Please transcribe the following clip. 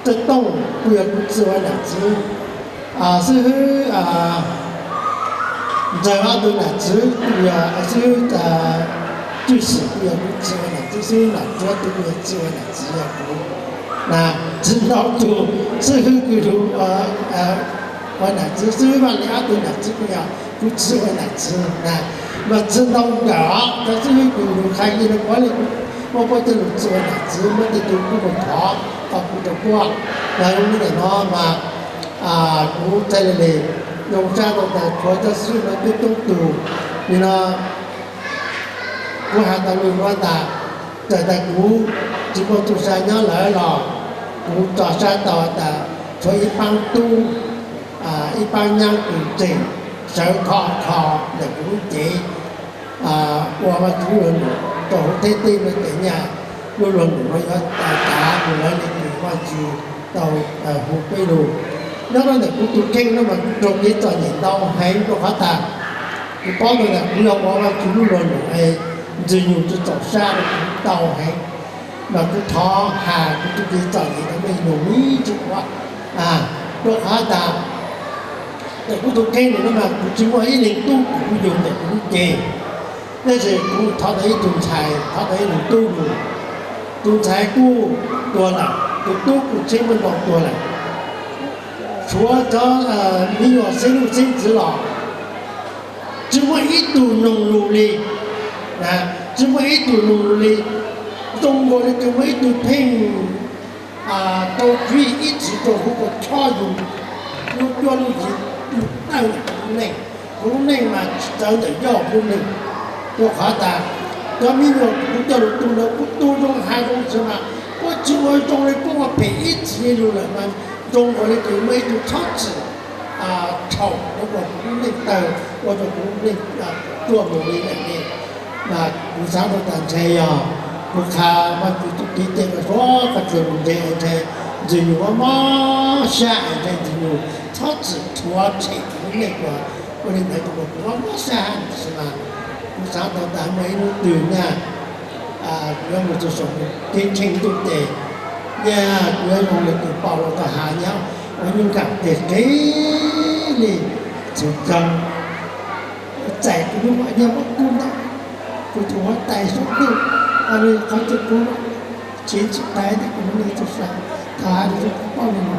Txawj Tooj kuj yog kuv txwv ua nam txiv, xib hwb Ntxawg ob tug nam txiv kuj yog, xib hwb Cwj Xwm kuj yog kuv txwv ua nam txiv, xib hwb Nom Tsuab kuj yog txwv ua nam txiv yog kuv na. Txiv Ntau Tug, xib hwb Kws Lug ua nam txiv, xib hwb Vaj Lis ob tug nam txiv kuj yog kuv txwv ua nam txiv na. Mas txiv ntau nkawm os, cov xib hwb Kws Lug qha li no kuv li, muab puab tej lug txwv ua nam txiv, muab tej tug kuj mus thov tau kuv rau puab. Yog li ntawm no mas kuv txhais le le zoo sab rau tas tshuav cov xib hwb no coob coob tug li no. Kuv has tau lug nuav tas, txawm tas kuv tsis muaj tug sa nyob lawm los kuv tso sab tau tas tshuav ib paab tub, ib paab nyab kws tseem sawv khov kho ntawm kuv lub cev ua Vaajtswv lub luag num rau huv theb teb no tes nyaj lub luag num no yuav tas mus lawv le kws Vaajtswv tau hu peb lug. Nyob rau ntawm kuv tug kheej no mas kuv raug kev txom nyem ntau heev rau qhov tas kuv paub tau tas kuv yog ua Vaajtswv lub luag num es Ntxwg Nyug tsi txaus sab rau kuv ntau heev. Mas kuv thov has kuv tug kev txom nyem rau mej nug me ntsis ua, rau qhov tas ntawm kuv tug kheej no mas kuv tsis muaj ib leeg tub kws kuv yug ntawm kuv lub cev. Tab sis kuv thov tau ib tug ntxhais, thov tau ib leeg tub lug. Tus ntxhais kuj tuag lawm, tus tub kuj txheeb muaj ntau tuag lawm. Tshuav cov me nyuam xeeb leej xeeb ntxwv los tsis muaj ib tug noog lug li, tsis muaj ib tug noog lug li. Zoo nkaus li tsis muaj ib tug pheej tau tswv yim ib txwv rau huv kua chob yug lub cuab lub yig, yug tawg kuv lub neej. Kuv lub neej mas tsis txawv ntawm yoj kuv lub neej. Rau qhov tas cov me nyuam kuv coj lug tu ntawd kuv tu zoo hais zoo txwv mas puab tsis ua zoo li, puab ua phem ib txwv li lug lawm mas zoo nkaus li tsis muaj ib tug txhob txwm thaum ua rau kuv lub neej tawg, ua rau kuv lub neej tuaj mus li lawm ne. Mas kuv xaav tau tas ntshe yog kuv qha Vaajtswv tug kev cai rau suav qhov txwm mus ntse es ntshe Ntxwg Nyug muab mob sab es ntshe Ntxwg Nyug txhob txwm rhuav tshem kuv lub neej ua, ua li ntawd rau kuv muab mob sab hab. Tab sis mas kuv xaav tau tas muaj ib hnub twg nyaj kuv yuav mus txug saum kev ntseeg ntuj tes, nyaj kuv yuav zoo le kws Paulus tau has nyob, ua nyuj nkam tes qev li txhum txog txais kuv lub nyaj muab kub ntawm kuv tug huab tais suab ntuj, ua li qhov txwm kuv tsis txhum tais tes kuv mus le txug saum, tau has le kuv paub le no.